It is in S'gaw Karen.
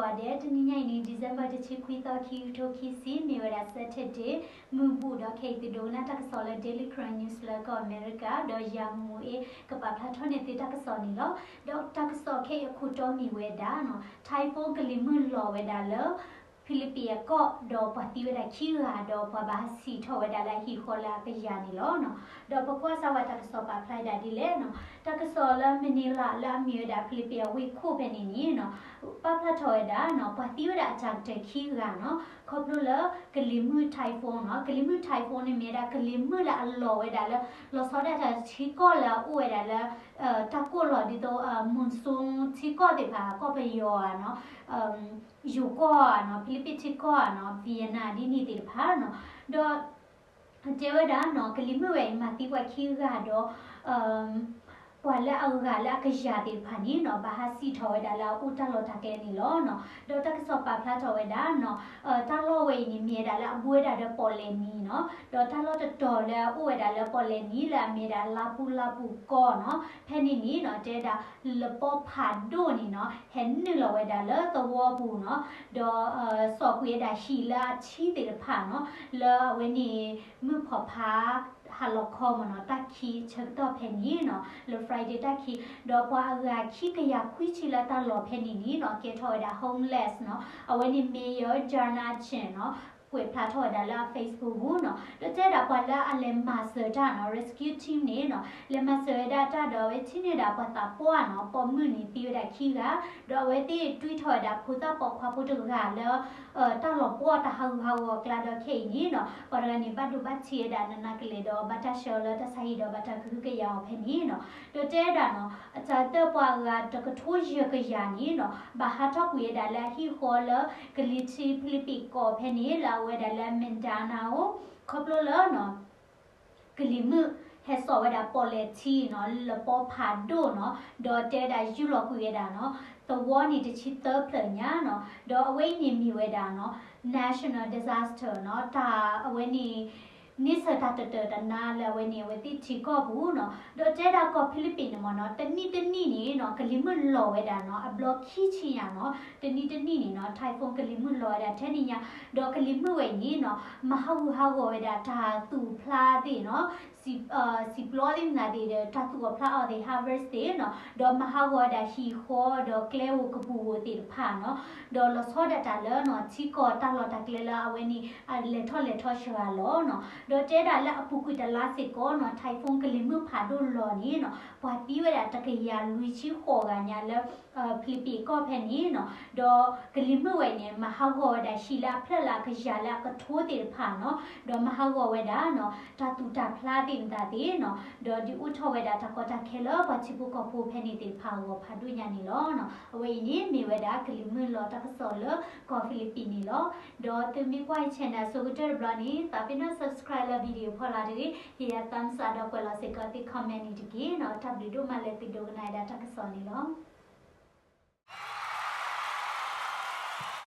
ဂီၤဒဲး တနံၤညါအံၤန့ၣ် December တဆံခွံသီ ခံကထိခံဆံ မ့ၢ်ဝဲဒၣ် Saturday မုၢ်ဘူၣ် ဒီးခဲအံၤသုဒိကနၣ်တၢ်ကစီၣ်လၢ Daily Karen News လၢကီၢ်အမဲရကၤ ဒီးယၤမူအ့ကပာ်ဖျါထီၣ်န့ၢ်သုတၢ်ကစီၣ်န့ၣ်လီၤ. ဒီးတၢ်ကစီၣ်ခဲအံၤအခိၣ်တီမ့ၢ်ဝဲဒၣ်နီၤ Typhoon ကလံၤမုၢ်လီၤဝဲဒၣ်လၢ ဖံလံးပံးအကီၢ် ဒီးပှၤသံဝဲဒၣ်ခံဂၤ ဒီးပှၤဘၣ်ဟးဆံးထီၣ်ဝဲဒၣ်လၢအဟံၣ်ဃီလၢအကယၤန့ၣ်လီၤ. ဒီးပကွၢ်စၢ်ဝဲတၢ်ကစီၣ်ပာ်ဖျါဒၣ်ဒ်လဲၣ်နီၤ တၢ်ကစီၣ်လၢ Manila လၢအမ့ၢ်ဝဲဒၣ်ဖံလံးပံးအဝ့ၢ်ခိၣ်ဖဲန့ၣ်န့ၣ်နီၤ ပာ်ဖျါထီၣ်ဝဲဒၣ်နီၤ ပှၤသံဝဲဒၣ်အတၢ်ကတၢၢ်ခံဂၤနီၤ ခီဖျိလၢကလံၤမုၢ် typhoon နီၤ ကလံၤမုၢ် typhoon န့ၣ်မ့ၢ်ဝဲဒၣ်ကလံၤမုၢ်လၢအလီၤဝဲဒၣ်လၢ လီၤဆီဒၣ်တၢ်ထံကီၢ်လၢအအိၣ်ဝဲဒၣ်လၢ တၢ်ကိၢ်လီၤဒ်သိး monsoon ထံကီၢ်သ့ၣ်တဖၣ် ကီၢ်ပယီၤဧါနီၤ ယိၤကီၢ်ဧါနီၤ ဖံလံးပံးထံကီၢ်ဧါနီၤ Vietnam ဒ်န့ၣ်သ့ၣ်တဖၣ်နီၤ ဒီး တဲဝဲဒၣ်နီၤ ကလံၤမုၢ်ဝဲအံၤ မၤသံပှၤခံဂၤဒီး ပှၤလၢအဂၤလၢအကယၤသ့ၣ်တဖၣ်န့ၣ်နီၤ ဘၣ်ဟးဆံးထီၣ်ဝဲဒၣ်လၢအအိၣ်တၢ်လီၢ်တၢ်ကျဲန့ၣ်လီၤနီၤ. ဒီးတၢ်ကစီၣ်ပာ်ဖျါထီၣ်ဝဲဒၣ်နီၤ တၢ်လီၢ်ဝဲအံၤန့ၣ် မ့ၢ်ဝဲဒၣ်လၢအဘူးဝဲဒၣ်ဒီးပီၣ်လဲၣ်နံၤနီၤ ဒီးတၢ်လီၢ်တတီၤလၢအအိၣ်ဝဲဒၣ်လၢပီၣ်လဲၣ်နံၤ လၢအမ့ၢ်ဝဲဒၣ်လါပူၤလါပူၤကီၢ်နီၤ ဖဲန့ၣ်န့ၣ်နီၤ တဲဒၣ် လပီဖးဒိၣ်န့ၣ်နီၤ ဟဲနုာ်လီၤဝဲဒၣ်လၢသဝီပူၤနီၤ ဒီး စိာ်ကွံာ်ဝဲဒၣ်ဟံၣ်လၢအထံသ့ၣ်တဖၣ်နီၤ လၢအဝဲန့ၣ် မုၢ်ဖီၣ်ဖး ဟါလီၤခီမ့ၢ်နီၤ တၢ်ခံဆၢကတီၢ်ဖဲန့ၣ်နီၤ လၢ Friday တၢ်ခံ ဒီးပှၤအဂၤခံကယၤခွံဆံလၢတၢ်လီၢ်ဖဲန့ၣ်န့ၣ်နီၤ ကဲထီၣ်ဝဲဒၣ် homeless နီၤ အဝဲန့ၣ် Mayor Jagannathan Chin နီၤ ကွဲးဖျါထီၣ်ဝဲဒၣ်လၢအ Facebook ပူၤနီၤ ဒီးတဲဒၣ်ပှၤလၢအလဲၤမၤစၢၤတၢ်နီၤ rescue team န့ၣ်နီၤ လဲၤမၤစၢၤဝဲဒၣ်တၢ်ဒီးအဝဲထံၣ်န့ၢ်ဒၣ်ပှၤသးပှၢ်နီၤ ပိာ်မုၣ်န့ၣ်သံဝဲဒၣ်ခံဂၤ ဒီးအဝဲသ့ၣ်တွံၢ်ထီၣ်ဝဲဒၣ်ဖိသၣ်ပိာ်ခွါဖိတဂၤလၢ တၢ်လီၤပှီၢ်တၢ်ဟးဂူာ်ဟးဂီၤအကျါဒီးခဲအံၤန့ၣ်နီၤ ပှၤတဂၤန့ၣ် ဘၣ်ဒိဘၣ်ထံးဝဲဒၣ်နးနးကလဲာ်ဒီး ဘၣ်တၢ်ဆှၢအီၤလၢတၢ်ဆါဟံၣ်ဒီးဘၣ်တၢ်ကဟုကယာ်အီၤဖဲန့ၣ်နီၤ ဒီးတဲဒၣ်နီၤ အတၢ်တၢၢ်ပှၤအဂၤတကထိယဲၢ်ကယၤန့ၣ်နီၤ ဘၣ်ဟးထီၣ်ကွံာ်ဝဲဒၣ်လၢအဟံၣ်ဃီလၢ ကလံၤထံးဖံလံးပံးကီၢ်ဖဲန့ၣ် လၢအဝဲဒၣ်လၢ Mindanao ခီဖျိလၢနီၤ ကလံၤမုၢ်ဟဲစိာ်ဝဲဒၣ်ပီၣ်လဲၣ်ထံနီၤ လပီဖးဒိၣ်နီၤ ဒီးတဲဝဲဒၣ်ယူၢ်လီၤကွံာ်ဝဲဒၣ်နီၤ သဝီန့ၣ်တဆံသၢဖျၢၣ်ညါနီၤ ဒီးအဝဲအံၤန့ၣ်မ့ၢ်ဝဲဒၣ်နီၤ national disaster နီၤ တၢ်အဝဲန့ၣ် န့ဆၢၣ်တၢ်တတၢၢ်တနါလၢအဝဲန့ၣ် အဝဲသ့ၣ်ထံကီၢ်ပူၤနီၤ ဒီးတဲဒၣ်ကီၢ်ဖံလံးပံးန့ၣ်မ့ၢ်နီၤ တနံၣ်တနံၣ်န့ၣ်နီၤ ကလံၤမုၢ်လီၤဝဲဒၣ်နီၤ အဘျီခံဆံညါနီၤ တနံၣ်တနံၣ်န့ၣ်နီၤ typhoon ကလံၤမုၢ်လီၤဝဲဒၣ်ထဲန့ၣ်ညါ ဒီးကလံၤမုၢ်ဝဲအံၤန့ၣ်နီၤ မၤဟးဂူာ်ဟးဂီၤဝဲဒၣ်တၢ်သူၣ်ဖျါသ့ၣ်နီၤ စံာ်ပျီသ့ၣ်မနုၤသ့ၣ်ဒီး တၢ်သူၣ်အီၣ်ဖျါအီၣ်သ့ၣ် harvest သ့ၣ်နီၤ ဒီးမၤဟးဂီၤဝဲဒၣ်ဟံၣ်ဃီဒီးကျဲဧိၤကပူၤဧိၤသ့ၣ်တဖၣ်နီၤ ဒီးလီၤဆီဒၣ်တၢ်လၢနီၤ ထံကီၢ်တၢ်လီၢ်တၢ်ကျဲလၢအဝဲန့ၣ် အလဲၤထီၣ်လဲၤထီၣ်စှၤလီၤနီၤ ဒီးတဲဒၣ်လၢအပူၤကွံာ်တလါစ့ၢ်ကီးနီၤ typhoon ကလံၤမုၢ်ဖးဒိၣ်လီၤန့ၣ်နီၤ ပှၤသံဝဲဒၣ်တကယၤလွံၢ်ဆံဃိးဂၤညါလၢ ဖံလံးပံးကီၢ်ဖဲန့ၣ်နီၤ ဒီးကလံၤမုၢ်ဝဲအံၤန့ၣ် မၤဟးဂီၤဝဲဒၣ်ဟံၣ်လၢအဖျၢၣ်လၢအကယၤလၢအကထိသ့ၣ်တဖၣ်နီၤ ဒီးမၤဟးဂီၤဝဲဒၣ်နီၤ တၢ်သူၣ်တၢ်ဖျါသ့ၣ်မနုၤသ့ၣ်နီၤ ဒီးဒုးအိၣ်ထီၣ်ဝဲဒၣ်တၢ်ကီတၢ်ခဲလၢပှၤထံဖိကီၢ်ဖိဖဲန့ၣ်သ့ၣ်တဖၣ်အဂီၢ်ဖးဒိၣ်ညါန့ၣ်လီၤ. အဝဲအံၤန့ၣ်မ့ၢ်ဝဲဒၣ်ကလံၤမုၢ်လီၤတၢ်ကစီၣ်လၢကီၢ်ဖံလံးပံးန့ၣ်လီၤ. ဒီးသုမ့ၢ်ကွၢ်ယ channel အဆိကတၢၢ်တဘျီန့ၣ် သးပ့ၤနီၣ် subscribe လၢ video ဖီလာ်တဂ့ၤ, ဟ့ၣ်ယၤ thumbs up ဒီးကွဲးလီၤစ့ၢ်ကီးသု comment န့ၣ်တက့ၢ်နီၤ. တၢ်ဘျုးဒိၣ်မးလၢသုဒိကနၣ်ဝဲဒၣ်တၢ်ကစီၣ်န့ၣ်လီၤ.